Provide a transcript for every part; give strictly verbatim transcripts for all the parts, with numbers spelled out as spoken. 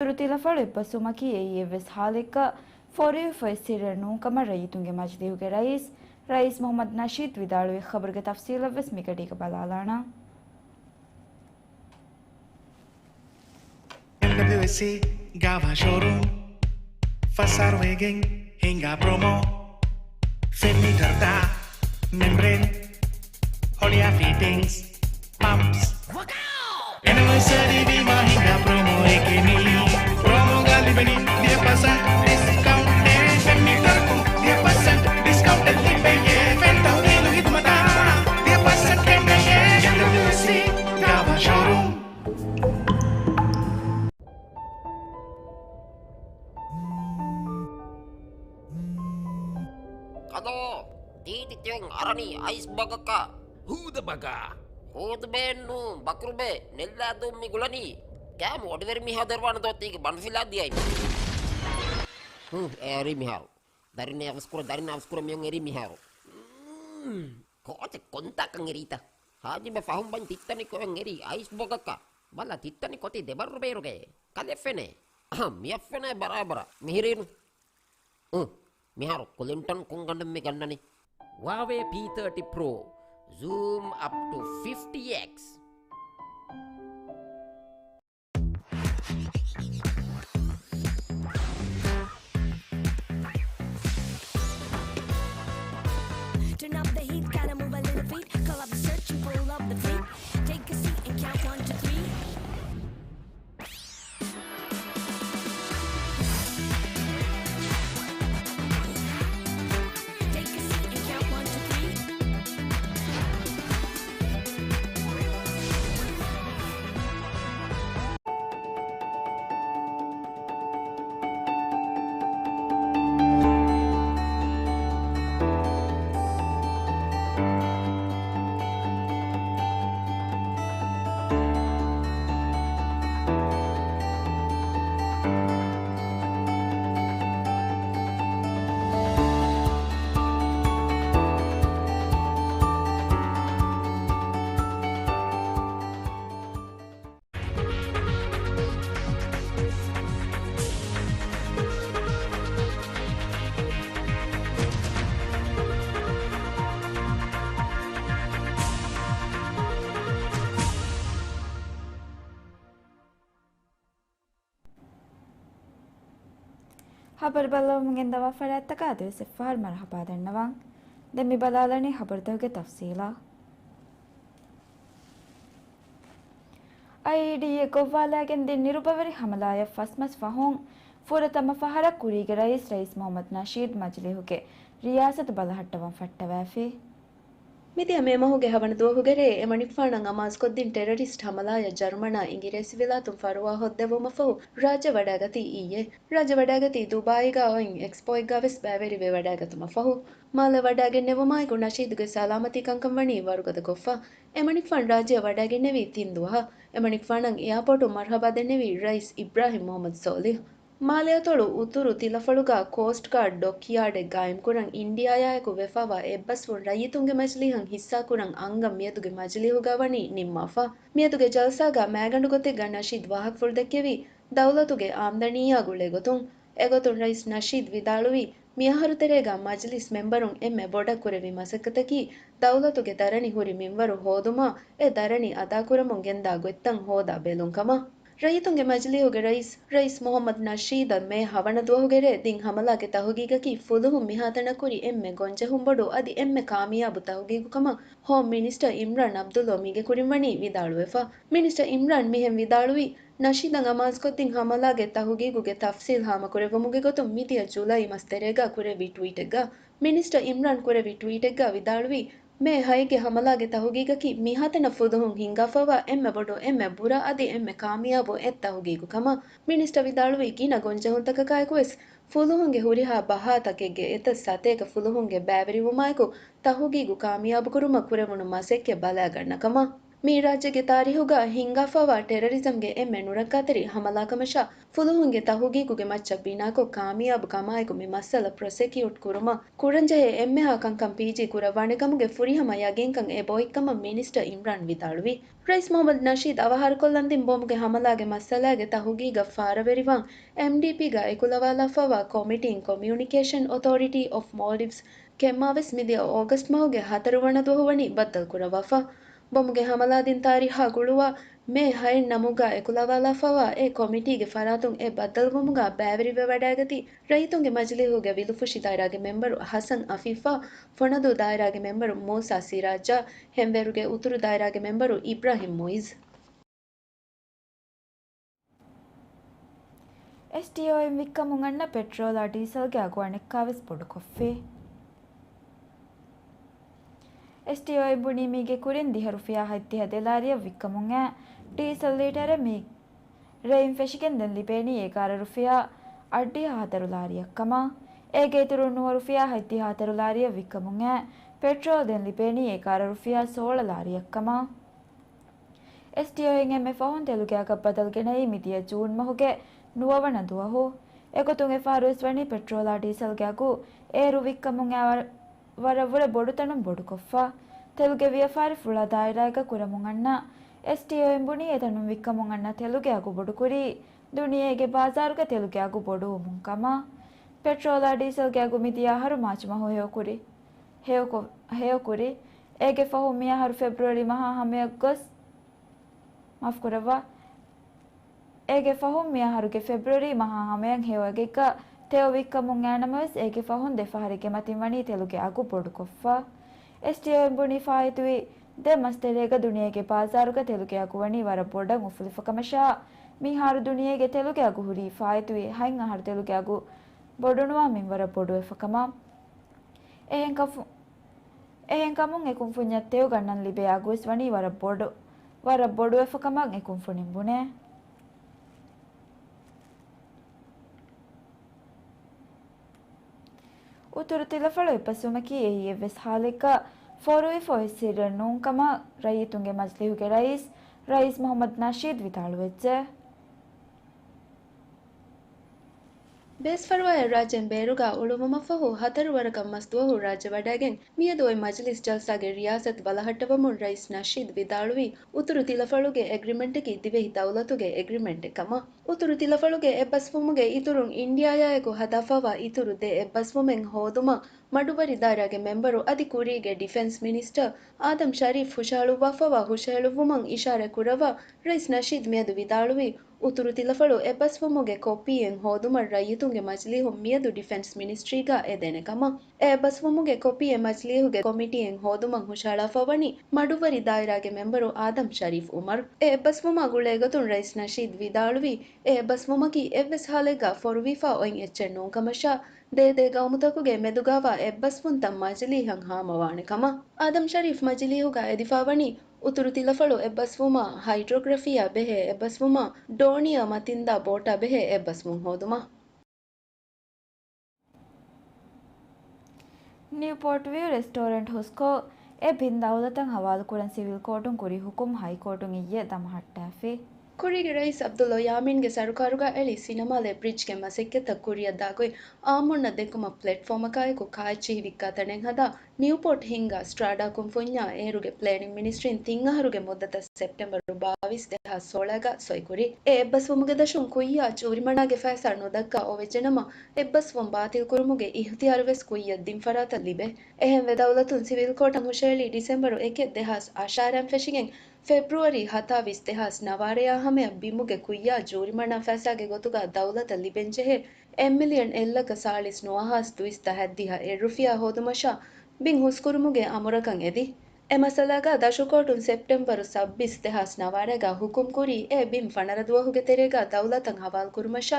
ރު ތިލަފަޅު އެއްބަސްވުމަކީ އެއީ އެއްވެސް ހާލެއްގަ ފޯރިވެފައި ސިއްރެއް ނޫން ކަމަށް ރައްޔިތުންގެ މަޖިލީހުގެ ރައީސް، ރައީސް މުހައްމަދު ނަޝީދު ވިދާޅުވި ޚަބަރުގެ ތަފްސީލަށްވެސް މިގަޑީގަ ބަލާލާނަން. އެމްޑަބްލިއުއެސްސީ ގާވާ ޝޯރޫމް ފަސް އަހަރު ވެގެން ހިނގާ ޕްރޮމޯ. ފެން މީޓަރުތައް، މެމްބްރޭން، ހޮޅިއާ ފިޓިންގްސް، ޕަމްޕްސް. އެނިވަރސަރީ ވީމާ ހިނގާ ޕްރޮމޯއެކޭ މީ. ޕްރޮމޯގަ ލިބެނީ ވިހި ޕަސެންޓް ޑިސްކައުންޓެއް. ފެން މީޓަރަކުން ވިހި ޕަސެންޓް ޑިސްކައުންޓެއް ލިބެޔޭ. ފެން ތަހުލީލު ހިދުމަތާ ވިހި ޕަސެންޓް ކެނޑެޔޭ. އެމްޑަބްލިއުއެސްސީ ގާވާ ޝޯރޫމް. ކަލޯ، ތީ ތިތިއޮން އަރަނީ އައިސް ބަގަކަށް. ހޫދަ ބަގާ. ހޫދުބޭއެއްނޫ، ބަކުރުބޭ، ނެއްލާދޫން މި ގުޅަނީ. ކާމު އޮޑިވެރި މީހާ ދޮރުވާނެ ދޯ ތީގެ ބަނޑުފިލާ ދިޔައި. ހު، އެރީ މިހާރު. ދަރިން އަވަސްކުރަ، ދަރިން އަވަސްކުރަ މިއޮން އެރީ މިހާރު. ކޯޗެއް ކޮންތާކަން އެރީތަ؟ ހާޖިބެ ފަހުން ބަން ތިއްތަނި ކޮއެން އެރީ އައިސް ބޮގަކަށް. ބަލަ ތިއްތަނި ކޮތި ދެބައްރު ބޭރުގައޭ. ކަލެ ފެނޭ. އަހަ، މިއަށް ފެނޭ ބަރާބަރަށް. މިހިރީނު. އު، މިހާރު ކުލިންޓަން ކޮންގަނޑެއް މި ގަންނަނީ؟ ހުއާވޭ ޕީ ތާޓީ ޕްރޯ. ޒޫމް އަޕް ޓު ފިފްޓީ އެކްސް. Turn up the heat, gotta move a little feet. Call up the search and pull up the fleet. Take a seat and count one, two, three. Take a seat and count one, two, three. ހަބަރު ބައްލަވަމުން ގެންދަވާ ފަރާތްތަކަށް އަދިވެސް އެއްފަހަރު މަރުޙަބާ ދަންނަވަން. ދެން މި ބަލާލަނީ ހަބަރުތަކުގެ ތަފްސީލާ. އައިއީޑީއެއް ގޮއްވާލައިގެން ދިން ނިރުބަވެރި ހަމަލާއަށް ފަސް މަސް ފަހުން، ފުރަތަމަ ފަހަރަށް ކުރީގެ ރައީސް، ރައީސް މުހައްމަދު ނަޝީދު މަޖިލީހުގެ ރިޔާސަތު ބަލަހައްޓަވަން ފައްޓަވައިފި. މިދިޔަ މޭ މަހުގެ ހަވަނަ ދުވަހުގެ ރޭ އެމަނިކުފާނަށް އަމާޒުކޮށްދިން ޓެރަރިސްޓް ހަމަލާއަށް ޖަރުމަނާ އިނގިރޭސިވިލާތުން ފަރުވާ ހޯއްދެވުމަށްފަހު ރާއްޖެ ވަޑައިގަތީ އިއްޔެ. ރާއްޖެ ވަޑައިގަތީ ދުބާއީގަ އޮތް އެކްސްޕޯއެއްގަ ވެސް ބައިވެރިވެ ވަޑައިގަތުމަށްފަހު، މާލެ ވަޑައިގެންނެވުމާއެކު ނަޝީދުގެ ސަލާމަތީ ކަންކަން ވަނީ ވަރުގަދަ ކޮށްފަ. އެމަނިކުފާނު ރާއްޖެއަށް ވަޑައިގެންނެވީ ތިން ދުވަހަށް. އެމަނިކުފާނަށް އެއާޕޯޓުން މަރުޙަބާ ދެންނެވީ ރައީސް އިބްރާހިމް މުޙައްމަދު ސޯލިހު. މާލެއަތޮޅު އުތުރު ތިލަފަޅުގަ ކޯސްޓް ގާޑް ޑޮކްޔާޑެއް ގާއިމްކުރަން އިންޑިއާއާއެކު ވެފައިވާ އެއްބަސްވުން ރައްޔިތުންގެ މަޖިލީހަށް ހިއްސާކުރަން އަންގަން މިއަދުގެ މަޖިލީހުގަ ވަނީ ނިންމާފަ. މިއަދުގެ ޖަލްސާގަ މައިގަނޑު ގޮތެއްގަ ނަޝީދު ވާހަކަފުޅު ދެއްކެވީ، ދައުލަތުގެ އާމްދަނީއާ ގުޅޭގޮތުން. އެގޮތުން ރައީސް ނަޝީދު ވިދާޅުވީ، މިއަހަރު ތެރޭގަ މަޖިލިސް މެމްބަރުން އެންމެ ބޮޑަށް ކުރެއްވި މަސައްކަތަކީ، ދައުލަތުގެ ދަރަނި ހުރި މިންވަރު ހޯދުމާ، އެ ދަރަނި އަދާކުރަމުން ގެންދާ ގޮތްތައް ހޯދާ ބެލުން ކަމަށް. ރައްޔިތުންގެ މަޖިލީހުގެ ރައީސް، ރައީސް މުހައްމަދު ނަޝީދަށް މޭ ހަވަނަ ދުވަހުގެ ރޭ ދިން ހަމަލާގެ ތަހުގީގަކީ ފުލުހުން މިހާތަނަށް ކުރި އެންމެ ގޮންޖެހުން ބޮޑު އަދި އެންމެ ކާމިޔާބު ތަހުގީގު ކަމަށް ހޯމް މިނިސްޓަރ އިމްރާން އަބްދުﷲ މީގެ ކުރިން ވަނީ ވިދާޅުވެފަ. މިނިސްޓަރ އިމްރާން މިހެން ވިދާޅުވީ، ނަޝީދަށް އަމާޒުކޮށްދިން ހަމަލާގެ ތަހުގީގުގެ ތަފްސީލް ހާމަކުރެއްވުމުގެ ގޮތުން މިދިޔަ ޖުލައި މަސް ތެރޭގަ ކުރެއްވި ޓްވީޓެއްގަ، މިނިސްޓަރ އިމްރާން ކުރެއްވި ޓްވީޓެއްގަ ވިދާޅުވީ، މޭ ހައެއްގެ ހަމަލާގެ ތަހުގީގަކީ މިހާތަނަށް ފުލުހުން ހިންގާފައިވާ އެންމެ ބޮޑު، އެންމެ ބުރަ އަދި އެންމެ ކާމިޔާބު އެއް ތަހުގީގު ކަމަށް. މިނިސްޓަރ ވިދާޅުވީ، ގިނަ ގޮންޖެހުންތަކަކާއެކުވެސް ފުލުހުންގެ ހުރިހާ ބަހާތަކެއްގެ އެތައް ސަތޭކަ ފުލުހުންގެ ބައިވެރިވުމާއެކު، ތަހުގީގު ކާމިޔާބުކުރުމަށް ކުރެވުނު މަސައްކަތް ބަލައިގަންނަ ކަމަށް. މީ ރާއްޖޭގެ ތާރީހުގަ ހިންގާފައިވާ ޓެރަރިޒަމްގެ އެންމެ ނުރައްކާތެރި ހަމަލާ ކަމަށާ، ފުލުހުންގެ ތަހުގީގުގެ މައްޗަށް ބިނާކޮށް، ކާމިޔާބު ކަމާއެކު މި މައްސަލަ ޕްރޮސެކިއުޓް ކުރުމަށް ކުރަންޖެހޭ އެންމެހާ ކަންކަން ޕީޖީ ކުރައްވާނެކަމުގެ ފުރިހަމަ ޔަގީންކަން އެބައޮތްކަމަށް މިނިސްޓަރ އިމްރާން ވިދާޅުވި. ރައީސް މުހައްމަދު ނަޝީދު އަވަހާރަކޮށްލަންދިން ބޮމުގެ ހަމަލާގެ މައްސަލާގެ ތަހުގީގަށް ފާރަވެރިވާން އެމްޑީޕީގަ އެކުލަވާލާފައިވާ ކޮމިޓީން ކޮމިއުނިކޭޝަން އޮތޯރިޓީ އޮފް މޯލްޑިވްސް ކެމްމާވެސް މިދިޔަ އޯގަސްޓް މަހުގެ ހަތަރު ވަނަ ދުވަހު ވަނީ ބައްދަލުކުރައްވާފަ. ބޮމުގެ ހަމަލާދިން ތާރީހާ ގުޅުވާ މޭ ހައެއް ނަމުގަ އެކުލަވާލާފައިވާ އެ ކޮމިޓީގެ ފަރާތުން އެ ބައްދަލުވުމުގަ ބައިވެރިވެވަޑައިގަތީ، ރައްޔިތުންގެ މަޖިލީހުގެ ވިލުފުށި ދާއިރާގެ މެމްބަރު ހަސަން އަފީފާ، ފޮނަދޫ ދާއިރާގެ މެމްބަރު މޫސާ ސިރާޖާ، ހެންވޭރުގެ އުތުރު ދާއިރާގެ މެމްބަރު އިބްރާހިމް މުއިޒް. އެސްޓީއޯއިން ވިއްކަމުން އަންނަ ޕެޓްރޯލާ ޑީސަލްގެ އަގު އަނެއްކާވެސް ބޮޑުކޮށްފި. އެސްޓީއޯއިން ބުނީ މީގެ ކުރިން ދިހަ ރުފިޔާ ހަތްދިހަ ދެ ލާރިއަށް ވިއްކަމުން އައި ޑީސަލް ލީޓަރެއް މި ރެއިން ފެށިގެން ދެން ލިބޭނީ އެގާރަ ރުފިޔާ އަށްޑިހަ ހަތަރު ލާރިއަށްކަމަށް. އޭގެ އިތުރުން ނުވަ ރުފިޔާ ހަތްދިހަ ހަތަރު ލާރިއަށް ވިއްކަމުން އައި ޕެޓްރޯލް ދެން ލިބޭނީ އެގާރަ ރުފިޔާ ސޯޅަ ލާރިއަށްކަމަށް. އެސްޓީއޯއިން އެންމެ ފަހުން ތެލުގެ އަގަށް ބަދަލުގެނައީ މިދިޔަ ޖޫން މަހުގެ ނުވަވަނަ ދުވަހު. އެގޮތުން އެފަހަރުވެސް ވަނީ ޕެޓްރޯލާ ޑީސަލްގެ އަގު އޭރު ވިއްކަމުން އައި ވަރަށްވުރެ ބޮޑުތަނުން ބޮޑުކޮށްފަ. ތެލުގެ ވިޔަފާރި ފުޅާ ދާއިރާއެއްގަ ކުރަމުން އަންނަ އެސްޓީއޯއިން ބުނީ އެތަނުން ވިއްކަމުން އަންނަ ތެލުގެ އަގު ބޮޑުކުރީ ދުނިޔޭގެ ބާޒާރުގަ ތެލުގެ އަގު ބޮޑުވުމުން ކަމަށް. ޕެޓްރޯލާ ޑީސަލްގެ އަގު މިދިޔަ އަހަރު މާޗު މަހު ހެޔޮކުރި، ހެޔޮކޮ-، ހެޔޮކުރި. އޭގެ ފަހުން މިއަހަރު ފެބްރުއަރީ މަހާ ހަމަޔަށް ގޮސް، މާފުކުރައްވާ. އޭގެ ފަހުން މިއަހަރުގެ ފެބްރުއަރީ މަހާ ހަމަޔަށް ހެޔޮ އަގެއްގަ ތެޔޮ ވިއްކަމުން އައިނަމަވެސް، އޭގެ ފަހުން ދެ ފަހަރެއްގެ މަތިން ވަނީ ތެލުގެ އަގު ބޮޑުކޮށްފަ. އެސްޓީއޯއިން ބުނީ ފާއިތުވި ދެ މަސް ތެރޭގަ ދުނިޔޭގެ ބާޒާރުގަ ތެލުގެ އަގު ވަނީ ވަރަށް ބޮޑަށް އުފުލިފަ ކަމަށާ، މިހާރު ދުނިޔޭގެ ތެލުގެ އަގު ހުރީ ފާއިތުވި ހަތް އަހަރު ތެލުގެ އަގު ބޮޑުނުވާ މިންވަރަށް ބޮޑުވެފަ ކަމަށް. އެހެން ކަފު-، އެހެން ކަމުން އެ ކުންފުންޏަށް ތެޔޮ ގަންނަން ލިބޭ އަގުވެސް ވަނީ ވަރަށް ބޮޑު، ވަރަށް ބޮޑުވެފަ ކަމަށް އެ ކުންފުނިން ބުނޭ. އުތުރު ތިލަފަޅު އެއްބަސްވުމަކީ އެއީ އެއްވެސް ހާލެއްގަ ފޮރުވިފަ އޮތް ސިއްރެއް ނޫން ކަމަށް ރައްޔިތުންގެ މަޖިލީހުގެ ރައީސް، ރައީސް މުހައްމަދު ނަޝީދު ވިދާޅުވެއްޖެ. ބޭސްފަރުވާއެއް ރާއްޖޭން ބޭރުގަ އުޅުއްވުމަށްފަހު ހަތަރު ވަރަކަށް މަސްދުވަހު ރާއްޖެ ވަޑައިގެން މިއަދު އޮތް މަޖިލިސް ޖަލްސާގެ ރިޔާސަތު ބަލަހައްޓަވަމުން ރައީސް ނަޝީދު ވިދާޅުވީ، އުތުރު ތިލަފަޅުގެ އެގްރިމެންޓަކީ ދިވެހި ދައުލަތުގެ އެގްރިމެންޓެއް ކަމަށް. އުތުރު ތިލަފަޅުގެ އެއްބަސްވުމުގެ އިތުރުން އިންޑިއާއާއެކު ހަދާފައިވާ އިތުރު ދެ އެއްބަސްވުމެއް ހޯދުމަށް މަޑުއްވަރި ދާއިރާގެ މެމްބަރު އަދި ކުރީގެ ޑިފެންސް މިނިސްޓަރ އާދަމް ޝަރީފް ހުށަހަޅުއްވާފައިވާ ހުށަހެޅުއްވުމަށް އިޝާރަތް ކުރައްވާ ރައީސް ނަޝީދު މިއަދު ވިދާޅުވީ، އުތުރު ތިލަފަޅު އެއްބަސްވުމުގެ ކޮޕީއެއް ހޯދުމަށް ރައްޔިތުންގެ މަޖިލީހުން މިއަދު ޑިފެންސް މިނިސްޓްރީގަ އެދޭނެ ކަމަށް. އެ އެއްބަސްވުމުގެ ކޮޕީއެއް މަޖިލީހުގެ ކޮމިޓީއެއް ހޯދުމަށް ހުށަހަޅާފަ ވަނީ މަޑުއްވަރި ދާއިރާގެ މެމްބަރު އާދަމް ޝަރީފް އުމަރު. އެ އެއްބަސްވުމާ ގުޅޭގޮތުން ރައީސް ނަޝީދު ވިދާޅުވީ، އެ އެއްބަސްވުމަކީ އެއްވެސް ހާލެއްގަ ފޮރުވިފަ އޮތް އެއްޗެއް ނޫންކަމަށާ، ދޭ ދޭ ގައުމުތަކުގެ މެދުގައިވާ އެއްބަސްވުންތައް މަޖިލީހަށް ހާމަވާނެ ކަމަށް. އާދަމް ޝަރީފް މަޖިލީހުގަ އެދިފައިވަނީ، އުތުރު ތިލަފަޅު އެއްބަސްވުމާ، ހައިޑްރޮގްރަފީއާ ބެހޭ އެއްބަސްވުމާ، ދޯނިއާ މަތިންދާ ބޯޓާ ބެހޭ އެއްބަސްވުން ހޯދުމަށް. ނިއުޕޯޓް ވިއު ރެސްޓޯރެންޓް ހުސްކޮށް، އެ ބިން ދައުލަތަށް ހަވާލުކުރަން ސިވިލް ކޯޓުން ކުރި ހުކުމް ހައިކޯޓުން އިއްޔެ ދަމަހައްޓާފި. ކުރީގެ ރައީސް ޢަބްދުﷲ ޔާމީންގެ ސަރުކާރުގަ އެޅި ސިނަމާލެ ބްރިޖްގެ މަސައްކަތްތައް ކުރިއަށް ދާގޮތް އާއްމުންނަށް ދެއްކުމަށް ޕްލެޓްފޯމަކާއެކު ކާއެއްޗިހި ވިއްކާ ތަނެއް ހަދާ، ނިއުޕޯޓް ހިންގާ ސްޓްރާޑާ ކުންފުންޏާ އޭރުގެ ޕްލޭނިން މިނިސްޓްރީން ތިން އަހަރުގެ މުއްދަތަށް ސެޕްޓެމްބަރު ބާވީސް، ދެހާސް ސޯޅައިގަ ސޮއިކުރި. އެ އެއްބަސްވުމުގެ ދަށުން ކުއްޔާ ޖޫރިމަނާގެ ފައިސާ ނުދައްކާ އޮވެއްޖެނަމަ، އެއްބަސްވުން ބާތިލްކުރުމުގެ އިހުތިޔާރުވެސް ކުއްޔަށް ދިން ފަރާތަށް ލިބޭ. އެހެންވެ، ދައުލަތުން ސިވިލް ކޯޓަށް ހުށަހެޅި ޑިސެމްބަރު އެކެއް، ދެހާސް އަށާރައިން ފެށިގެން ފެބްރުއަރީ ހަތާވީސް، ދެހާސް ނަވާރަޔާ ހަމަޔަށް ބިމުގެ ކުއްޔާ ޖޫރިމަނާ ފައިސާގެ ގޮތުގަ ދައުލަތަށް ލިބެންޖެހޭ އެއް މިލިއަން އެއްލަކަ ސާޅީސް ނުވަހާސް ދުއިސައްތަ ހަތްދިހަ އެއް ރުފިޔާ ހޯދުމަށާ ބިން ހުސްކުރުމުގެ އަމުރަކަށް އެދި. އެ މައްސަލާގަ ދަށުކޯޓުން ސެޕްޓެމްބަރު ސައްބީސް، ދެހާސް ނަވާރައިގަ ހުކުމް ކުރީ، އެ ބިން ފަނަރަ ދުވަހުގެ ތެރޭގަ ދައުލަތަށް ހަވާލު ކުރުމަށާ،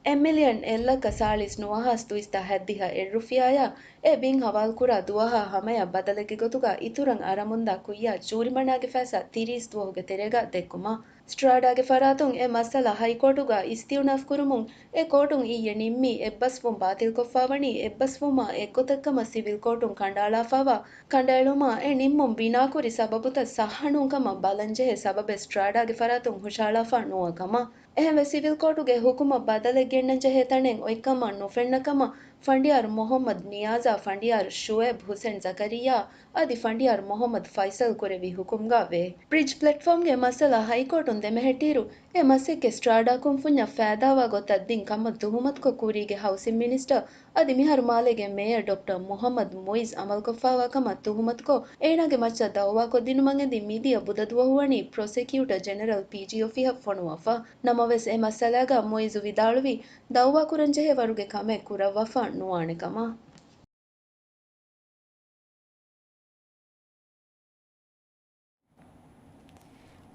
އެއް މިލިއަން އެއްލައްކަ ސާޅީސް ނުވަހާސް ދުއިސްތަ ހައްދިހަ އެއް ރުފިޔާޔާ އެ ބިން ހަވާލުކުރާ ދުވަހާ ހަމަޔަށް ބަދަލެއްގެ ގޮތުގަ އިތުރަށް އަރަމުންދާ ކުއްޔާ ޖޫރިމަނާގެ ފައިސާ ތިރީސް ދުވަހުގެ ތެރޭގަ ދެއްކުމަށް. ސްޓްރާޑާގެ ފަރާތުން އެ މައްސަލަ ހައިކޯޓުގަ އިސްތިއުނާފް ކުރުމުން އެ ކޯޓުން އިއްޔެ ނިންމީ އެއްބަސްވުން ބާތިލްކޮށްފާވަނީ އެއްބަސްވުމާ އެއްގޮތަށްކަމަށް ސިވިލް ކޯޓުން ކަނޑައަޅާފާވާ ކަނޑައެޅުމާ އެ ނިންމުން ބިނާކުރި ސަބަބުތައް ސައްހަނޫންކަމަށް ބަލަންޖެހޭ ސަބަބެއް ސްޓްރާޑާގެ ފަރާތުން ހުށައަޅާފާ ނުވާކަމަށް. އެހެންވެ، ސިވިލް ކޯޓުގެ ހުކުމަށް ބަދަލެއް ގެންނަންޖެހޭ ތަނެއް އޮތްކަމަށް ނުފެންނަކަމަށް ފަނޑިޔާރު މުހައްމަދު ނިޔާޒާ ފަނޑިޔާރު ޝުއޭބް ހުސެން ޒަކަރިއްޔާ އަދި ފަނޑިޔާރު މުހައްމަދު ފައިސަލް ކުރެއްވި ހުކުމްގަ ވޭ. ބްރިޖް ޕްލެޓްފޯމްގެ މައްސަލަ ހައިކޯޓުން ދެމެހެއްޓިއިރު، އެ މަސައްކަތް ސްޓްރާޑާ ކުންފުންޏަށް ފައިދާވާ ގޮތަށް ދިން ކަމަށް ތުހުމަތުކޮށް ކުރީގެ ހައުސިން މިނިސްޓަރ އަދި މިހާރު މާލޭގެ މޭޔަރ ޑޮކްޓަރ މުހައްމަދު މުއިޒް އަމަލުކޮށްފާވާ ކަމަށް ތުހުމަތުކޮށް، އޭނާގެ މައްޗަށް ދައުވާކޮށްދިނުމަށް އެދި މިދިޔަ ބުދަ ދުވަހު ވަނީ ޕްރޮސެކިއުޓަ ޖެނެރަލް ޕީޖީ އޮފީހަށް ފޮނުވާފަ. ނަމަވެސް، އެ މައްސަލާގަ މުއިޒު ވިދާޅުވީ، ދައުވާކުރަންޖެހޭ ވަރުގެ ކަމެއް ކުރައްވާފަ ނުވާނެ ކަމަށް.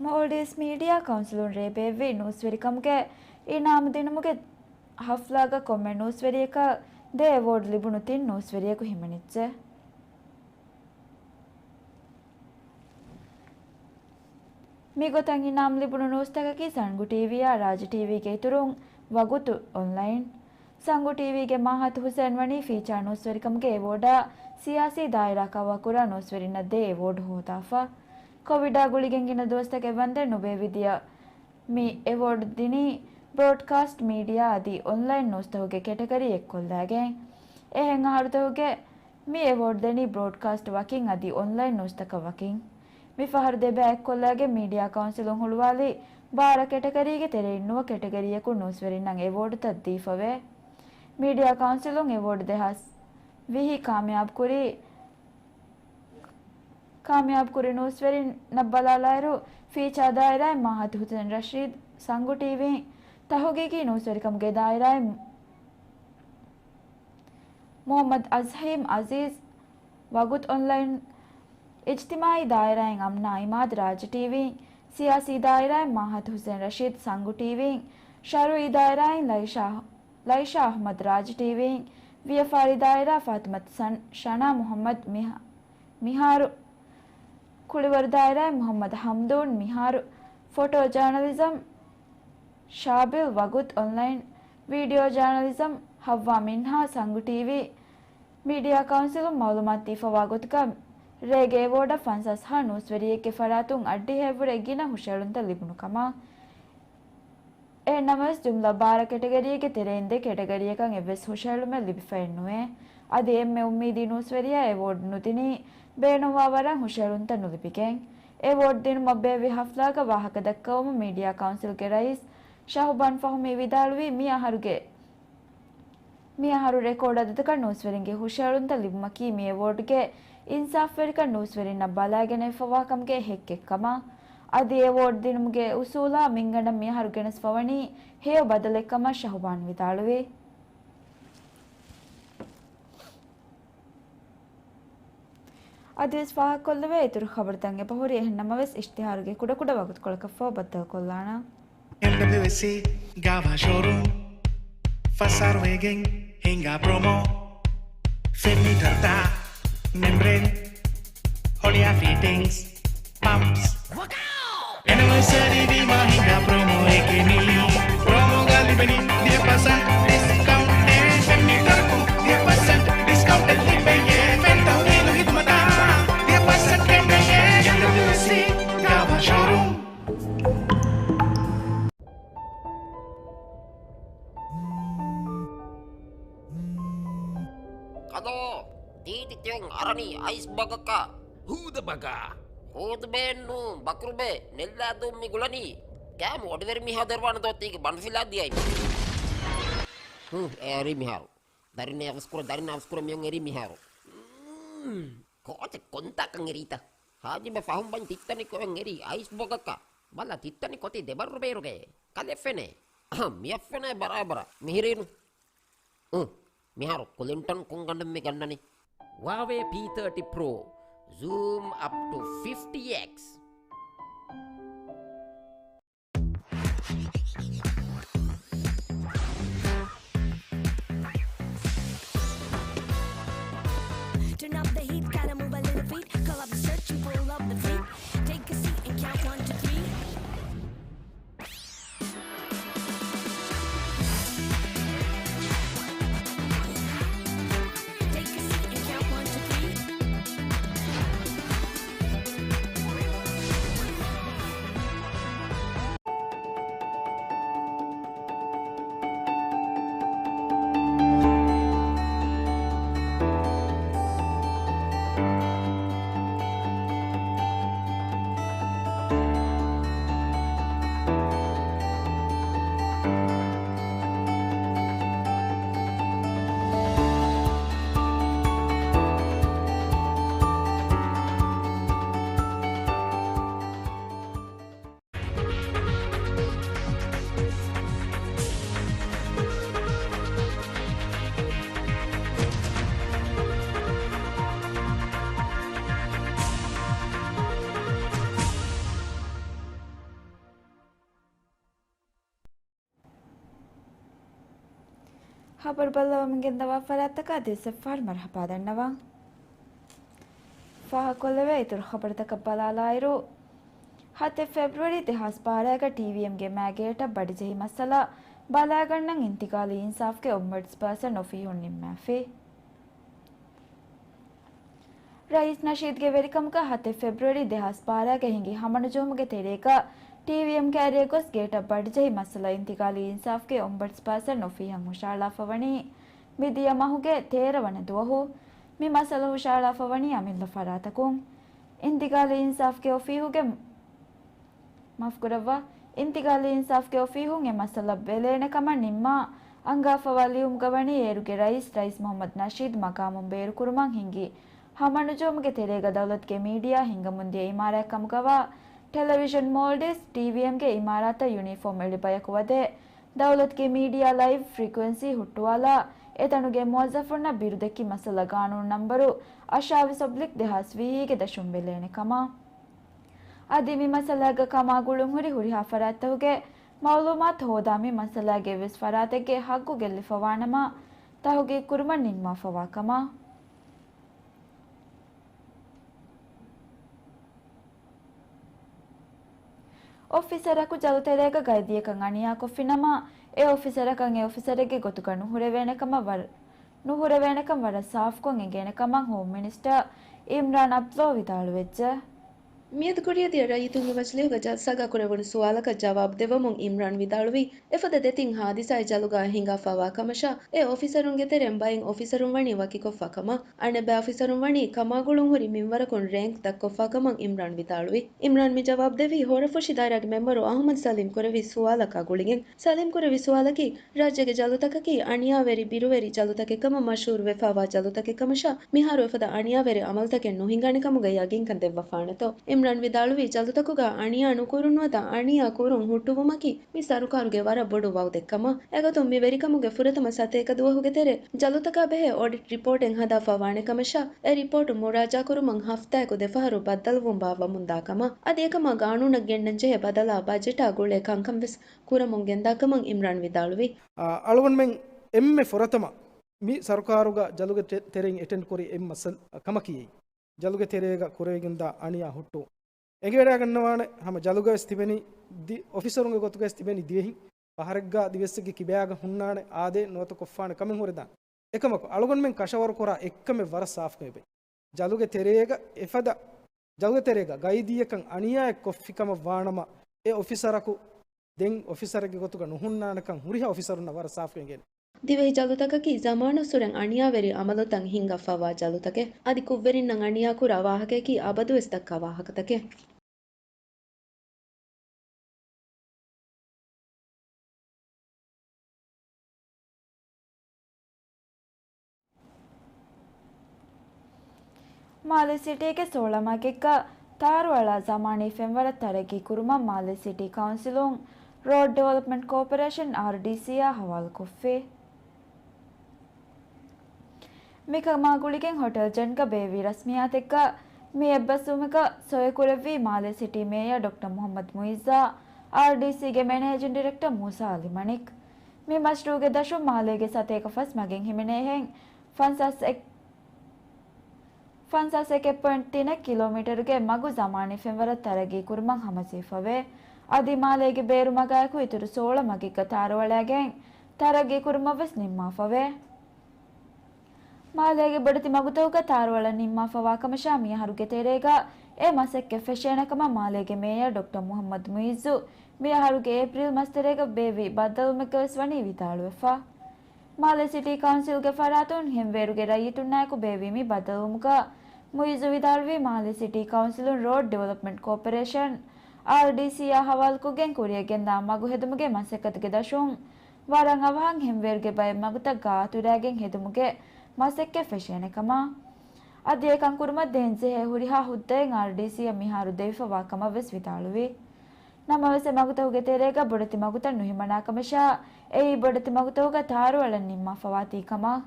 މޯލްޑިވްސް މީޑިއާ ކައުންސިލުން ރޭ ބޭއްވި ނޫސްވެރިކަމުގެ އިނާމު ދިނުމުގެ ހަފްލާގަ ކޮންމެ ނޫސްވެރިޔަކަށް ދެ އެވޯޑް ލިބުނު ތިން ނޫސްވެރިޔަކު ހިމެނިއްޖެ. މިގޮތަށް އިނާމް ލިބުނު ނޫސްތަކަކީ ސަންގު ޓީވީއާ ރާޖް ޓީވީގެ އިތުރުން ވަގުތު އޮންލައިން. ސަންގު ޓީވީގެ މާހަތު ހުސެން ވަނީ ފީޗާ ނޫސްވެރިކަމުގެ އެވޯޑާ ސިޔާސީ ދާއިރާ ކަވާކުރާ ނޫސްވެރިންނަށް ދޭ އެވޯޑް ހޯދާފަ. ކޮވިޑާ ގުޅިގެން ގިނަ ދުވަސްތަކެއް ވަންދެން ނުބޭއްވި ދިޔަ މި އެވޯޑް ދިނީ ބްރޯޑްކާސްޓް މީޑިއާ އަދި އޮންލައިން ނޫސްތަކުގެ ކެޓަގަރީ އެއްކޮށްލައިގެން. އެހެން އަހަރުތަކުގެ މި އެވޯޑް ދެނީ ބްރޯޑްކާސްޓް ވަކިން އަދި އޮންލައިން ނޫސްތަކަށް ވަކިން. މި ފަހަރު ދެބައި އެއްކޮށްލައިގެން މީޑިއާ ކައުންސިލުން ހުޅުވާލީ ބާރަ ކެޓަގަރީގެ ތެރެއިން ނުވަ ކެޓަގަރީއަކުން ނޫސްވެރިންނަށް އެވޯޑުތައް ދީފަވޭ. މީޑިއާ ކައުންސިލުން އެވޯޑް ދެހާސް ވިހި ކާމިޔާބުކުރީ، ކާމިޔާބުކުރި ނޫސްވެރިންނަށް ބަލާލާއިރު، ފީޗާ ދާއިރާއިން މާހަތު ހުސެން ރަޝީދު ސަންގު ޓީވީން، ތަހުގީގީ ނޫސްވެރިކަމުގެ ދާއިރާއިން މުހައްމަދު އަޒްހީމް އަޒީޒް، ވަގުތު އޮންލައިން، އިޖްތިމާއީ ދާއިރާއިން އަމްނާ އިމާދު ރާޖް ޓީވީން، ސިޔާސީ ދާއިރާއިން މާހަތު ހުސެން ރަޝީދު ސަންގު ޓީވީން، ޝަރުއީ ދާއިރާއިން ލައިޝާ، ލައިޝާ އަޙްމަދު ރާޖް ޓީވީން، ވިޔަފާރި ދާއިރާ ފާތިމަތު ޝަން، ޝަނާ މުހައްމަދު މިހާ، މިހާރު، ކުޅިވަރު ދާއިރާއިން މުހައްމަދު ހަމްދޫން މިހާރު، ފޮޓޯ ޖާނަލިޒަމް ޝާބިލް ވަގުތު އޮންލައިން، ވީޑިއޯ ޖާނަލިޒަމް ހައްވާ މިންހާ ސަންގު ޓީވީ، މީޑިއާ ކައުންސިލުން މައުލޫމާތު ދީފަވާ ގޮތުގަ، ރޭގެ އެވޯޑަށް ފަންސާސް ހަ ނޫސްވެރިއެއްގެ ފަރާތުން އަށްޑިހައެއްވުރެ ގިނަ ހުށައެޅުންތައް ލިބުނު ކަމަށް. އެހެން ނަމަވެސް، ޖުމްލަ ބާރަ ކެޓަގަރީގެ ތެރެއިން ދެ ކެޓަގަރީއަކަށް އެއްވެސް ހުށައެޅުމެއް ލިބިފައެއް ނުވޭ. އަދި އެންމެ އުއްމީދީ ނޫސްވެރިޔާ އެވޯޑް ނުދިނީ ބޭނުންވާ ވަރަށް ހުށައެޅުންތައް ނުލިބިގެން. އެވޯޑް ދިނުމަށް ބޭއްވި ހަފްލާގަ ވާހަކަ ދައްކަވަމުން މީޑިއާ ކައުންސިލްގެ ރައީސް ޝަހުބާން ފަހުމީ ވިދާޅުވީ، މި އަހަރުގެ މި އަހަރު ރެކޯޑް އަދަދަކަށް ނޫސްވެރިންގެ ހުށައެޅުންތައް ލިބުމަކީ މި އެވޯޑްގެ އިންސާފްވެރިކަން ނޫސްވެރިންނަށް ބަލައިގެނެވިފަވާކަމުގެ ހެއްކެއްކަމަށް. އަދި އެވޯޑް ދިނުމުގެ އުސޫލާ މިންގަނޑަށް މި އަހަރު ގެނެސްފަވަނީ ހެޔޮ ބަދަލެއްކަމަށް ޝަހުބާން ވިދާޅުވި. އަދިވެސް ފާހަގަކޮށްލެވޭ އިތުރު ޚަބަރުތައް އެބަހުރި، އެހެން ނަމަވެސް އިޝްތިހާރުގެ ކުޑަކުޑަ ވަގުތުކޮޅަކަށްފަހު ބައްދަލުކޮށްލާނަން. އެމްޑަބްލިއުއެސްސީ ގާވާ ޝޯރޫމް، ފަސް އަހަރު ވެގެން ހިނގާ ޕްރޮމޯ. ފެންނިޓަރުތައް، މެމްބްރޭން، ހޮޅިއާ ފިޓިންގްސް، ޕަމްޕްސް. އެނިވަރސަރީ ވީމާ ހިނގާ ޕްރޮމޯއެކޭ މީ. ޕްރޮމޯގަ ލިބެނީ ދިހަ ޕަސެންޓް ޑިސްކައުންޓެއް. ފެންނިޓަރަކުން ދިހަ ޕަސެންޓް ޑިސްކައުންޓެއް ލިބެޔޭ. ފެން ތަހުލީލު ހިދުމަތާ ދިހަ ޕަސެންޓް ކެނޑެޔޭ. އެމްޑަބްލިއުއެސްސީ ގާވާ ޝޯރޫމް. ކަލޯ، ތީތި ތިޔޮން އަރަނީ އައިސް ބަގަކަށް. ހޫދަ ބަގާ. ހޫދު ބޭންނު، ބަކުރުބޭ، ނެއްލާދޫ މި ގުޅަނީ. ކާމު އޮޑިވެރި މީހާ ދެރުވާނެ ދޯ ތީގެ ބަނޑުފިލާ ދިޔައި. ހު، އެ އެރީ މިހާރު. ދަރިން އަވަސްކުރ، ދަރިން އަވަސްކުރ މިޔޮން އެރީ މިހާރު. ކޯޗެއް ކޮންތާކަން އެރީތަ؟ ހާޖިބެ ފަހުން ބަން ތިއްތަނި ކޮއެން އެރީ އައިސް ބޮގަކަށް. ބަލަ ތިއްތަނި ކޮތި ދެބައްރު ބޭރުގައޭ. ކަލެ ފެނޭ. އަހަ، މިއަށް ފެނޭ ބަރާބަރަށް. މިހިރީނު. އު، މިހާރު ކުލިންޓަން ކޮންގަނޑެއް މި ގަންނަނީ؟ ވާވޭ ޕީ ތާޓީ ޕްރޯ. ޒޫމް އަޕް ޓު ފިފްޓީ އެކްސް. ޚަބަރު ބައްލަވަމުން ގެންދަވާ ފަރާތްތަކާ ދިވެއްސެއްފަހަރު މަރުޙަބާ ދަންނަވަން. ފާހަގަކޮށްލެވޭ އިތުރު ޚަބަރުތަކަށް ބަލާލާއިރު، ހަތެއް ފެބްރުއަރީ ދެހާސް ބާރައިގަ ޓީވީއެމްގެ މާގޭޓަށް ބަޑިޖެހި މައްސަލަ ބަލާގަންނަން އިންތިގާލީ އިންސާފްގެ އޮމްބަޑްސްޕާސަން އޮފީހުން ނިންމާފި. ރައީސް ނަޝީދްގެ ވެރިކަމުގަ ހަތެއް ފެބްރުއަރީ ދެހާސް ބާރައިގަ ހިނގި ހަމަނުޖުމުގެ ތެރޭގަ ޓީވީއެމްގެ އަރިއަށް ގޮސް ގޭޓަށް ބަޑިޖެހި މައްސަލަ އިންތިގާލީ އިންސާފްގެ އޮމްބަޑްސްޕާސަން އޮފީހަށް ހުށަހަޅާފަވަނީ މިދިޔަ މަހުގެ ތޭރަ ވަނަ ދުވަހު. މި މައްސަލަ ހުށަހަޅާފަވަނީ އަމިއްލަ ފަރާތަކުން. އިންތިގާލީ އިންސާފްގެ އޮފީހުގެ މާފްކުރައްވާ. އިންތިގާލީ އިންސާފްގެ އޮފީހުން އެ މައްސަލަ ބެލޭނެ ކަމަށް ނިންމާ އަންގާފަވާ ލިޔުމުގަ ވަނީ އޭރުގެ ރައީސް، ރައީސް މުޙައްމަދު ނަޝީދު މަގާމުން ބޭރުކުރުމަށް ހިނގި ހަމަނުޖޫމުގެ ތެރޭގަ ދައުލަތުގެ މީޑިއާ ހިންގަމުންދިޔަ އިމާރާތް ކަމުގަވާ ޓެލެވިޝަން މޯލްޑިވްސް، ޓީވީއެމްގެ އިމާރާތަށް ޔުނީފޯމް އެޅި ބަޔަކު ވަދެ، ދައުލަތުގެ މީޑިއާ ލައިވް ފްރީކުއެންސީ ހުއްޓުވާލާ، އެތަނުގެ މުވައްޒަފުންނަށް ބިރުދެއްކި މައްސަލަ ގާނޫނު ނަންބަރު އަށާވީސް އޮބްލިކް ދެހާސް ވިހީގެ ދަށުން ބެލޭނެ ކަމަށް. އަދި މި މައްސަލާގަ ކަމާ ގުޅުން ހުރި ހުރިހާ ފަރާތްތަކުގެ މައުލޫމާތު ހޯދާ މި މައްސަލާގެ އެއްވެސް ފަރާތެއްގެ ހައްގު ގެއްލިފަވާނަމަ ތަހުގީގު ކުރުމަށް ނިންމާފަވާ ކަމަށް. އޮފިސަރަކު ޖަލުތެރޭގަ ގައިދީއަކަށް އަނިޔާކޮށްފިނަމަ، އެ އޮފިސަރަކަށް އެ އޮފިސަރެއްގެ ގޮތުގަ ނުހުރެވޭނެ ކަމަށް ވަރަށް، ނުހުރެވޭނެކަން ވަރަށް ސާފުކޮށް އެނގޭނެ ކަމަށް ހޯމް މިނިސްޓަރ އިމްރާން އަބްދުﷲ ވިދާޅުވެއްޖެ. މިއަދު ކުރިއަށްދިޔަ ރައްޔިތުންގެ މަޖިލީހުގަ ޖަލްސާގަ ކުރެވުނު ސުވާލަކަށް ޖަވާބު ދެއްވަމުން އިމްރާން ވިދާޅުވީ، އެފަދަ ދެތިން ހާދިސާއެއް ޖަލުގަ ހިނގާފަވާ ކަމަށާ، އެ އޮފިސަރުންގެ ތެރެއިން ބައެއް އޮފިސަރުން ވަނީ ވަކިކޮށްފަ ކަމަށް، އަނެއްބައި އޮފިސަރުން ވަނީ ކަމާގުޅުން ހުރި މިންވަރަކުން ރޭންކް ދަށްކޮށްފަ ކަމަށް އިމްރާން ވިދާޅުވި. އިމްރާން މި ޖަވާބު ދެއްވީ ހޯރަފުށި ދާއިރާގެ މެމްބަރު އަހުމަދު ސަލީމް ކުރެއްވި ސުވާލަކާ ގުޅިގެން. ސަލީމް ކުރެއްވި ސުވާލަކީ، ރާއްޖޭގެ ޖަލުތަކަކީ އަނިޔާވެރި ބިރުވެރި ޖަލުތަކެއް ކަމަށް މަޝްހޫރުވެފަވާ ޖަލުތަކެއް ކަމަށާ، މިހާރު އެފަދަ އަނިޔާވެރި އަމަލުތަކެއް ނުހިނގާނެ ކަމުގަ ޔަގީންކަން ދެއްވަފާނެތޯ؟ އިމްރާން ވިދާޅުވީ، ޖަލުތަކުގަ އަނިޔާ ނުކުރުން ނުވަތަ އަނިޔާ ކުރުން ހުއްޓުވުމަކީ މި ސަރުކާރުގެ ވަރަށް ބޮޑު ވައުދެއް ކަމަށް. އެގޮތުން މި ވެރިކަމުގެ ފުރަތަމަ ސަތޭކަ ދުވަހުގެ ތެރޭ ޖަލުތަކާ ބެހޭ އޮޑިޓް ރިޕޯޓެއް ހަދާފަވާނެ ކަމަށާ، އެ ރިޕޯޓު މުރާޖާކުރުމަށް ހަފްތާއަކު ދެފަހަރު ބައްދަލުވުން ބާއްވަމުންދާ ކަމަށް. އަދި އެކަމާ ގާނޫނަށް ގެންނަންޖެހޭ ބަދަލާ ބަޖެޓާ ގުޅޭ ކަންކަން ވެސް ކުރަމުން ގެންދާކަމަށް އިމްރާން ވިދާޅުވި. އަޅުގަނޑުމެން އެންމެ ފުރަތަމަ މި ސަރުކާރުގަ ޖަލުގެ ތެ-، ތެރެއިން އެޓެންޑް ކުރި އެއް މައްސަލަ ކަމަކީ، ޖަލުގެ ތެރޭގަ ކުރެވިގެންދާ އަނިޔާ ހުއްޓު އެނގިވަޑައިގަންނަވާނެ. ހަމަ ޖަލުގަވެސް ތިބެނީ ދި-، އޮފިސަރުންގެ ގޮތުގަވެސް ތިބެނީ ދިވެހިން. ފަހަރެއްގަ ދިވެއްސެއްގެ ކިބައިގަ ހުންނާނެ އާދޭ ނުވަތަ ކޮށްފާނެ ކަމެއް ހުރެދާނެ. އެކަމަކު، އަޅުގަނޑުމެން ކަށަވަރުކުރާ އެއްކަމެއް ވަރަށް ސާފުކަމެއް. ޖަލުގެ ތެރޭގަ އެފަދަ، ޖަލުގެ ތެރޭގަ ގައިދީއަކަށް އަނިޔާއެއް ކޮށްފި ކަމަށް ވާނަމަ، އެ އޮފިސަރަކު ދެން އޮފިސަރެއްގެ ގޮތުގަ ނުހުންނާނެކަން ހުރިހާ އޮފިސަރުންނަށް ވަރަށް ސާފުކޮށް އެނގޭނެ. ދިވެހި ޖަލުތަކަކީ ޒަމާނުއްސުރެން އަނިޔާވެރި އަމަލުތައް ހިންގާފަވާ ޖަލުތަކެއް. އަދި ކުށްވެރިންނަށް އަނިޔާކުރާ ވާހަކަޔަކީ އަބަދުވެސް ދައްކާ ވާހަކަތަކެއް. މާލެ ސިޓީގެ ސޯޅަ މަގެއްގަ ތާރުއަޅާ ޒަމާނީ ފެންވަރަށް ތަރައްގީ ކުރުމަށް މާލެ ސިޓީ ކައުންސިލުން ރޯޑް ޑިވެލޮޕްމަންޓް ކޯޕަރޭޝަން، އާރްޑީސީއާ ހަވާލުކޮށްފި. މިކަމާ ގުޅިގެން ހޮޓެލް ޖެންގަ ބޭއްވި ރަސްމިއްޔާތެއްގަ މި އެއްބަސްވުމުގަ ސޮއިކުރެއްވީ މާލެ ސިޓީ މޭޔަރ ޑޮކްޓަރ މުޙައްމަދު މުއިއްޒާ، އާރްޑީސީގެ މެނޭޖިން ޑިރެކްޓަރ މޫސާ އަލި މަނިކް. މި މަޝްރޫޢުގެ ދަށުން މާލޭގެ ސަތޭކަ ފަސް މަގެއް ހިމެނޭހެން ފަންސާސް އެކް-، ފަންސާސް އެކެއް ޕޮއިންޓް ތިނެއް ކިލޯމީޓަރުގެ މަގު ޒަމާނީ ފެންވަރަށް ތަރައްގީ ކުރުމަށް ހަމަޖެހިފަވޭ. އަދި މާލޭގެ ބޭރު މަގާއެކު އިތުރު ސޯޅަ މަގެއްގަ ތާރުއަޅާގެން ތަރައްގީ ކުރުމަށް ވެސް ނިންމާފަވޭ. މާލޭގެ ބޮޑެތި މަގުތަކުގަ ތާރުއަޅަން ނިންމާފަވާ ކަމަށާ މިއަހަރުގެ ތެރޭގަ އެ މަސައްކަތް ފެށޭނެ ކަމަށް މާލޭގެ މޭޔަރ ޑޮކްޓަރ މުޙައްމަދު މުއިއްޒު މިއަހަރުގެ އޭޕްރީލް މަސް ތެރޭގަ ބޭއްވި ބައްދަލުވުމެއްގަވެސް ވަނީ ވިދާޅުވެފަ. މާލެ ސިޓީ ކައުންސިލްގެ ފަރާތުން ހެންވޭރުގެ ރައްޔިތުންނާއެކު ބޭއްވި މި ބައްދަލުވުމުގަ މުއިއްޒު ވިދާޅުވީ މާލެ ސިޓީ ކައުންސިލުން ރޯޑް ޑިވެލޮޕްމަންޓް ކޯޕަރޭޝަން، އާރްޑީސީއާ ހަވާލުކޮށްގެން ކުރިއަށް ގެންދާ މަގު ހެދުމުގެ މަސައްކަތުގެ ދަށުން ވަރަށް އަވަހަށް ހެންވޭރުގެ ބައެއް މަގުތައް ގާތުރާގެން ހެދުމުގެ މަސައްކަތް ފެށޭނެ ކަމަށް. އަދި އެކަން ކުރުމަށް ދޭންޖެހޭ ހުރިހާ ހުއްދައެއް އާރްޑީސީއަށް މިހާރު ދެވިފަވާ ކަމަށް ވެސް ވިދާޅުވި. ނަމަވެސް އެ މަގުތަކުގެ ތެރޭގަ ބޮޑެތި މަގުތައް ނުހިމަނާ ކަމަށާ، އެއީ ބޮޑެތި މަގުތަކުގަ ތާރުއަޅަން ނިންމާފަވާތީ ކަމަށް.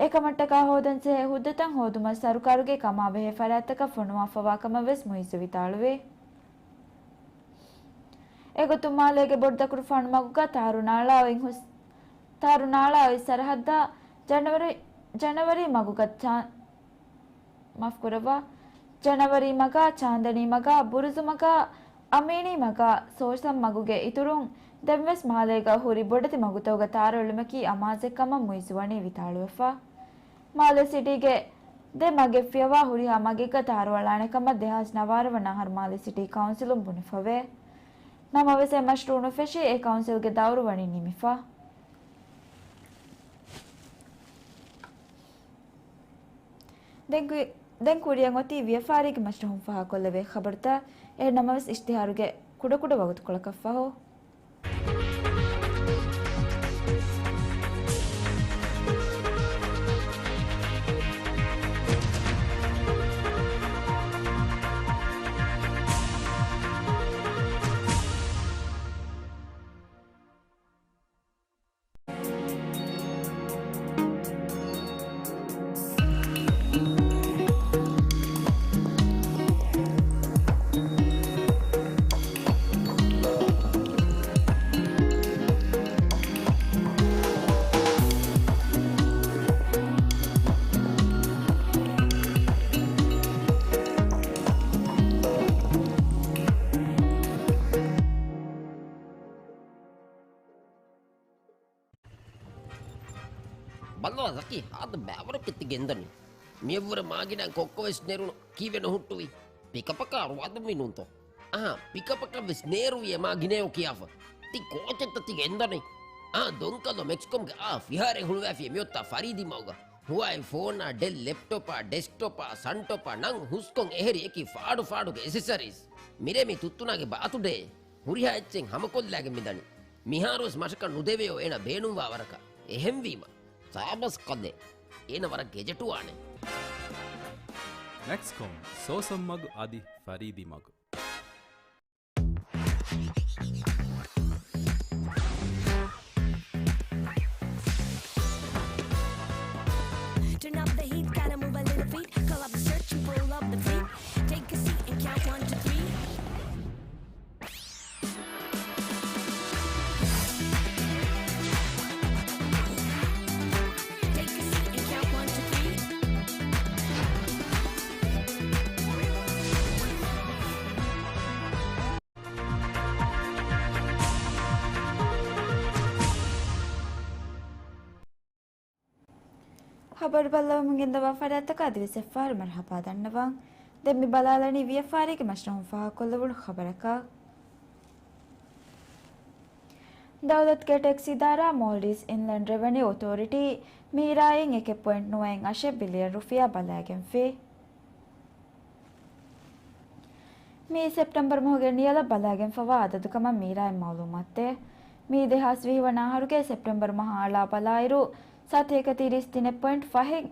އެކަމަށްޓަކާ ހޯދަންޖެހޭ ހުއްދަތައް ހޯދުމަށް ސަރުކާރުގެ ކަމާބެހޭ ފަރާތްތަކަށް ފޮނުވާފަވާ ކަމަށް ވެސް މުއިއްޒު ވިދާޅުވި. އެގޮތުން މާލޭގެ ބޮޑުދަކުރުފާނު މަގުގަ ތާރު ނާޅާ އޮތް ހުސް-، ތާރު ނާޅާ އޮތް ސަރަހައްދާ ޖަނަވަރީ، ޖަނަވަރީ މަގުގަ ޗާ-، މާފުކުރައްވާ، ޖަނަވަރީ މަގާ، ޗާންދަނީ މަގާ، ބުރުޒު މަގާ، އަމީނީ މަގާ، ސޯޝަލް މަގުގެ އިތުރުން ދެންވެސް މާލޭގަ ހުރި ބޮޑެތި މަގުތަކުގަ ތާރު އެޅުމަކީ އަމާޒެއް ކަމަށް މުއިއްޒު ވަނީ ވިދާޅުވެފަ. މާލެ ސިޓީގެ ދެ މަގެއް ފިޔަވާ ހުރިހާ މަގެއްގަ ތާރު އަޅާނެ ކަމަށް ދެހާސް ނަވާރަ ވަނަ އަހަރު މާލެ ސިޓީ ކައުންސިލުން ބުނެފަވޭ. ނަމަވެސް އެ މަޝްރޫއު ނުފެށީ އެ ކައުންސިލްގެ ދައުރު ވަނީ ނިމިފަ. ދެން ކު-، ދެން ކުރިއަށް އޮތީ ވިޔަފާރީގެ މަޝްރަހުން ފާހަގަކޮށްލެވޭ ޚަބަރުތައް. އެހެން ނަމަވެސް އިޝްތިހާރުގެ ކުޑަކުޑަ ވަގުތުކޮޅަކަށްފަހު. ބައްލަވާ ޒަކީ، ހާދަ ބައިވަރަކަށް ތި ގެންދަނީ. މިއަށްވުރެ މާގިނަ ކޮއްކޮވެސް ނެރުނު ކީއްވެ ނުހުއްޓުވީ؟ ޕިކަޕަކާ ރުވާދުންވީ ނޫންތޯ؟ އަހާ، ޕިކަޕަކަށްވެސް ނޭރުވި އެ މާގިނަޔޯ ކިޔާފަ. ތި ކޯޗެއްތަ ތި ގެންދަނީ؟ އާ، ދޮންކަލޯ މެކްސްކޮމްގެ އާ ފިހާރައެއް ހުޅުވާފި މިއޮތާ ފަރީދީ މަގުގަ. ހުވާއި ފޯނާ، ޑެލް ލެޕްޓޮޕާ، ޑެސްކްޓޮޕާ، ސަންޓޮޕާ، ނަން ހުސްކޮން އެހެރި އެކި ފާޑު ފާޑުގެ އެސެސަރީސް. މިރޭ މި ތުއްތުނާގެ ބާތުޑޭ. ހުރިހާ އެއްޗެއް ހަމަކޮށްލާގެން މިދަނީ. މިހާރުވެސް މަށަކަށް ނުދެވެޔޯ އޭނަ ބޭނުންވާ ވަރަކަށް. އެހެންވީމަ، ސާބަސް ކަލޭ. އޭނަ ވަރަށް ގެޖެޓުވާނެ. މެކްސްކޮމް، ސޯސަން މަގު އަދި ފަރީދީ މަގު. Turn up the heat, gotta move a little feet. Call up the search and pull up the fleet. Take a seat and count one, two, three. Take a seat and count one, two, three. ޚަބަރު ބައްލަވަމުން ގެންދަވާ ފަރާތްތަކަށް އަދިވެސް އެއްފަހަރު މަރުޙަބާ ދަންނަވަން. ދެން މި ބަލާލަނީ ވިޔަފާރީގެ މަޝްރަހުން ފާހަގަކޮށްލެވުނު ޚަބަރަކަށް. ދައުލަތުގެ ޓެކްސް އިދާރާ މޯލްޑިވްސް އިންލެންޑް ރެވެނިއު އޮތޯރިޓީ މިރާއިން އެކެއް ޕޮއިންޓް ނުވައެއް އަށެއް ބިލިއަން ރުފިޔާ ބަލައިގެންފި. މިއީ ސެޕްޓެމްބަރު މަހުގެ ނިޔަލަށް ބަލައިގެންފަވާ އަދަދު ކަމަށް މީރާއިން މައުލޫމާތުދޭ. މިއީ ދެހާސް ވިހި ވަނަ އަހަރުގެ ސެޕްޓެމްބަރު މަހާ އަޅާ ބަލާއިރު، ސަތޭކަ ތިރީސް ތިނެއް ޕޮއިންޓް ފަހެއް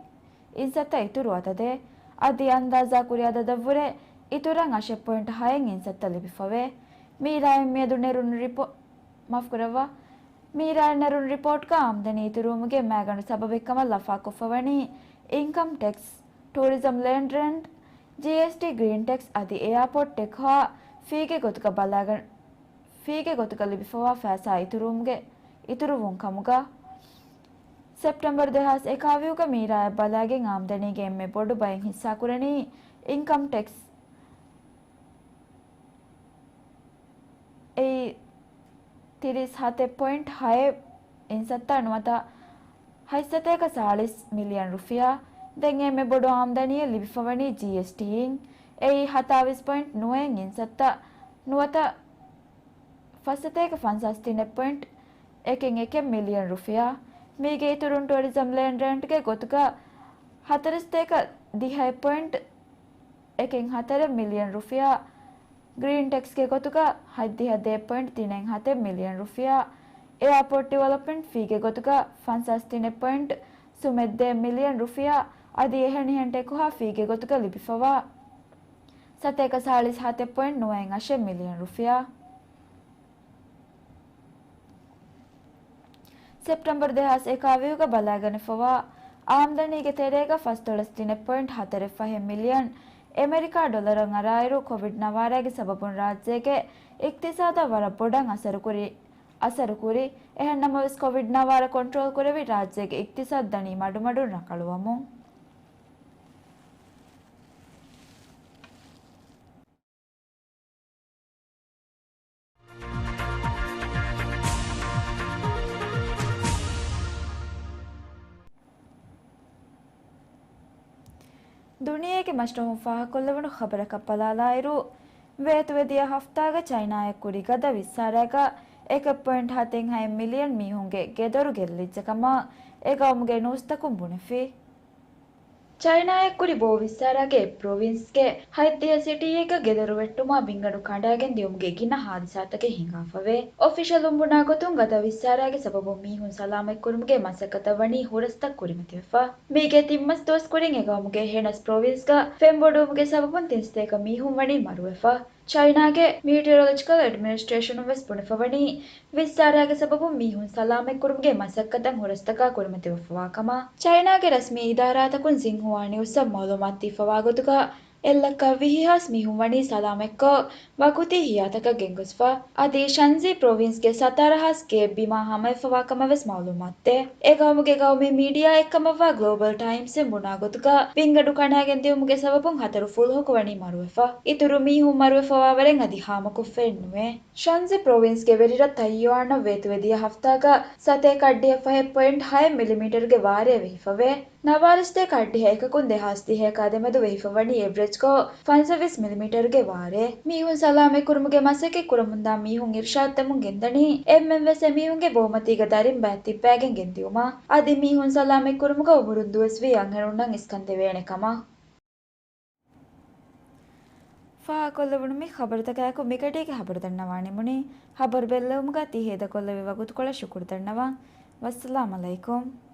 އިންސައްތަ އިތުރު އަދަދެއް. އަދި އަންދާޒާ ކުރި އަދަދަށްވުރެ އިތުރަށް އަށެއް ޕޮއިންޓް ހައެއް އިންސައްތަ ލިބިފަވޭ. މީރާއިން މިއަދު ނެރުނު ރިޕޯ-، މާފުކުރައްވާ. މީރާއިން ނެރުނު ރިޕޯޓްގަ އާމްދަނީ އިތުރުވުމުގެ މައިގަނޑު ސަބަބެއްކަމަށް ލަފާކޮށްފަވަނީ އިންކަމް ޓެކްސް، ޓޫރިޒަމް ލޭންޑް ރެންޓް، ޖީއެސްޓީ، ގްރީން ޓެކްސް އަދި އެއާޕޯޓް ޓެކް ހާ ފީގެ ގޮތުގަ ބަލާގަ-، ފީގެ ގޮތުގަ ލިބިފަވާ ފައިސާ އިތުރުވުމުގެ، އިތުރުވުން ކަމުގަ. ސެޕްޓެމްބަރު ދެހާސް އެކާވިހުގަ މީރާއަށް ބަލާގެން އާމްދަނީގެ އެންމެ ބޮޑު ބައެއް ހިއްސާކުރަނީ އިންކަމް ޓެކްސް. އެއީ ތިރީސް ހަތެއް ޕޮއިންޓް ހައެއް އިންސައްތަ ނުވަތަ ހަތްސަތޭކަ ސާޅީސް މިލިއަން ރުފިޔާ. ދެން އެންމެ ބޮޑު އާމްދަނީއެއް ލިބިފަވަނީ ޖީއެސްޓީއިން. އެއީ ހަތާވީސް ޕޮއިންޓް ނުވައެއް އިންސައްތަ ނުވަތަ ފަސްސަތޭކަ ފަންސާސް ތިނެއް ޕޮއިންޓް އެކެއް އެކެއް މިލިއަން ރުފިޔާ. މީގެ އިތުރުން ޓުއަރިޒަމް ލޭންޑް ރެންޓްގެ ގޮތުގަ ހަތަރެއް ސަތޭކަ ދިހައެއް ޕޮއިންޓް އެކެއް ހަތަރެއް މިލިއަން ރުފިޔާ، ގްރީން ޓެކްސްގެ ގޮތުގަ ހަތްދިހަ ދޭއް ޕޮއިންޓް ތިނެއް ހަތެއް މިލިއަން ރުފިޔާ، އެއާޕޯޓް ޑިވެލޮޕްމަންޓް ފީގެ ގޮތުގަ ފަންސާސް ތިނެއް ޕޮއިންޓް ސުމެއް ދޭއް މިލިއަން ރުފިޔާ، އަދި އެހެނިހެން ޓެކުހާ ފީގެ ގޮތުގަ ލިބިފަވާ ސަތޭކަ ސާޅީސް ހަތެއް ޕޮއިންޓް ނުވައެއް އަށެއް މިލިއަން ރުފިޔާ. ސެޕްޓެމްބަރު ދެހާސް އެކާވިހުގަ ބަލާގަނެފަވާ އާމްދަނީގެ ތެރޭގަ ފަސްދޮޅަސް ތިނެއް ޕޮއިންޓް ހަތަރެއް ފަހެއް މިލިއަން އެމެރިކާ ޑޮލަރަށް އަރާއިރު، ކޮވިޑް ނަވާރައިގެ ސަބަބުން ރާއްޖޭގެ އިޤްތިޞާދަށް ވަރަށް ބޮޑަށް އަސަރުކުރި އަސަރުކުރި. އެހެންނަމަވެސް، ކޮވިޑް ނަވާރަ ކޮންޓްރޯލް ކުރެވި، ރާއްޖޭގެ އިޤްތިޞާދު ދަނީ މަޑުމަޑުން ރަނގަޅުވަމުން. ދުނިޔޭގެ މަސްރަހުން ފާހަގަކޮށްލެވުނު ޚަބަރަކަށް ބަލާލާއިރު، ވޭތުވެދިޔަ ހަފްތާގަ ޗައިނާއަށް ކުރި ގަދަ ވިއްސާރައިގަ އެކެއް ޕޮއިންޓް ހަތެއް ހައެއް މިލިއަން މީހުންގެ ގެދޮރު ގެއްލިއްޖެ ކަމަށް އެ ގައުމުގެ ނޫސްތަކުން ބުނެފި. ޗައިނާއަށް ކުރި ބޯ ވިއްސާރައިގެ ޕްރޮވިންސްގެ ހަތްދިހަ ސިޓީއެއްގަ ގެދޮރު ވެއްޓުމާ ބިންގަނޑު ކަނޑައިގެން ދިޔުމުގެ ގިނަ ހާދިސާތަކެއް ހިނގާފަވޭ. އޮފިޝަލުން ބުނާ ގޮތުން، ގަދަ ވިއްސާރައިގެ ސަބަބުން މީހުން ސަލާމަތްކުރުމުގެ މަސައްކަތަށް ވަނީ ހުރަސްތައް ކުރިމަތިވެފަ. މީގެ ތިން މަސް ދުވަސް ކުރިން އެ ގައުމުގެ ހެނަސް ޕްރޮވިންސްގަ ފެންބޮޑުވުމުގެ ސަބަބުން ތިން ސަތޭކަ މީހުން ވަނީ މަރުވެފަ. ޗައިނާގެ މީޓިއޮރޮލޮޖިކަލް އެޑްމިނިސްޓްރޭޝަނުން ވެސް ބުނެފަވަނީ، ވިއްސާރައިގެ ސަބަބުން މީހުން ސަލާމަތްކުރުމުގެ މަސައްކަތަށް ހުރަސްތަކާ ކުރިމަތިވެފަވާ ކަމަށް. ޗައިނާގެ ރަސްމީ އިދާރާތަކުން ސިންހުއާ ނިއުސްއަށް މައުލޫމާތު ދީފަވާ ގޮތުގަ، އެއްލައްކަ ވިހި ހާސް މީހުން ވަނީ ސަލާމަތްކޮށް، ވަގުތީ ހިޔާތަކަށް ގެންގޮސްފަ. އަދި ޝަންޒީ ޕްރޮވިންސްގެ ސަތާރަ ހާސް ގޭއް ބިމާ ހަމަވެފަވާ ކަމަށް ވެސް މައުލޫމާތުދޭ. އެ ގައުމުގެ ގައުމީ މީޑިއާ އެއްކަމަށްވާ ގްލޯބަލް ޓައިމްސްއިން ބުނާ ގޮތުގަ، ބިންގަނޑު ކަނޑައިގެން ދިޔުމުގެ ސަބަބުން ހަތަރު ފުލުހަކު ވަނީ މަރުވެފަ. އިތުރު މީހުން މަރުވެފަވާވަރެއް އަދި ހާމަކޮށްފައެއް ނުވޭ. ޝަންޒީ ޕްރޮވިންސްގެ ވެރިރަށް ތައިޔުއާނަށް ވޭތުވެދިޔަ ހަފްތާގަ ސަތޭކަ އަށްޑިހަ ފަހެއް ޕޮއިންޓް ހައެއް މިލިމީޓަރުގެ ވާރޭ ވެހިފަވޭ. ނަވާރަ ސަތޭކަ އަށްޑިހަ އެކަކުން ދެހާސް ދިހައަކާ ދެމެދު ވެހިފަވަނީ އެވްރެޖްކޮށް ފަންސަވީސް މިލިމީޓަރުގެ ވާރޭ. މީހުން ސަލާމަތްކުރުމުގެ މަސައްކަތް ކުރަމުންދާ މީހުން އިރުޝާދު ދެމުން ގެންދަނީ، އެންމެން ވެސް އެމީހުންގެ ބޯމަތީގަ ދަރިން ބައެއް ތިއްބައިގެން ގެންދިއުމަށް. އަދި މީހުން ސަލާމަތްކުރުމުގަ އުމުރުން ދުވަސްވީ އަންހެނުންނަށް އިސްކަން ދެވޭނެ ކަމަށް. ފާހަގަކޮށްލެވުނު މި ޚަބަރުތަކާއެކު މިގަޑީގެ ޚަބަރު ދަންނަވާނެ މުނި. ޚަބަރު ބެއްލެވުމުގަ ތި ހޭދަކޮށްލެވި ވަގުތުކޮޅަށް ޝުކުރު ދަންނަވަން. ވައްސަލާމް އަލައިކުމް.